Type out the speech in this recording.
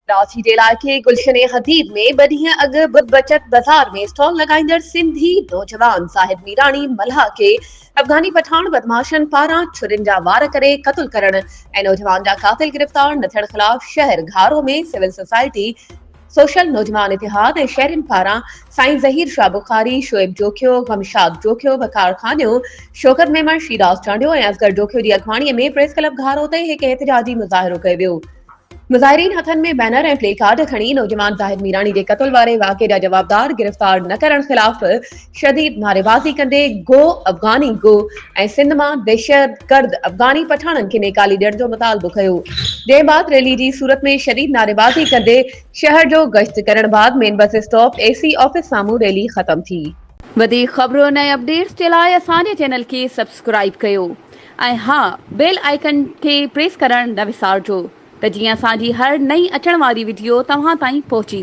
ڪراچي جي علائقي گلشن حديد ۾ ٻه ڏينهن اڳ بت بچت بازار ۾ اسٽال لڳائيندڙ سنڌي نوجوان زاهد ميراڻي ملاح کي افغاني پٺاڻ بدمعاشن پاران ڇرين جا وار ڪري قتل ڪرڻ ۽ نوجوان جا قاتل گرفتار نه ٿيڻ خلاف شهر گهارو ۾ سول سوسائٽي، سوشل نوجوان اتحاد ۽ شهرين پاران سائين ظهير شاهه بخاري، شعيب جوکيو، غمشاد جوکيو، وقار خانيو، شوڪت ميمڻ، شيراز چانڊيو ۽ اصغر جوکيو جي اڳواڻي ۾ پريس ڪلب گهارو تي هڪ احتجاجي مظاهرو ڪيو ويو. مظاهرين هٿن ۾ بينر ۽ پلي ڪارڊ کڻي نوجوان زاهد ميراڻي جي قتل واري واقعي جا جوابدار گرفتار نه ڪرڻ خلاف شديد نعريبازي ڪندي گو افغاني گو ۽ سنڌ مان دهشتگرد افغاني پٺاڻن کي نيڪالي ڏيڻ جو مطالبو ڪيو جنهن بعد ريلي جي صورت ۾ شديد نعريبازي ڪندي شهر جو گشت ڪرڻ بعد main bus stop A C office سامهون ريلي ختم ٿي. وڌيڪ خبرن ۽ اپڊيٽس جي لاء اسان جي چينل کي سبسڪرائيب ڪيو. ۽ ها بيل آئيڪن کي پريس ڪرڻ نه وسارجو ته جيئن اسان جي هر نئين اچڻ واري وڊيو توهان تائين پهچي.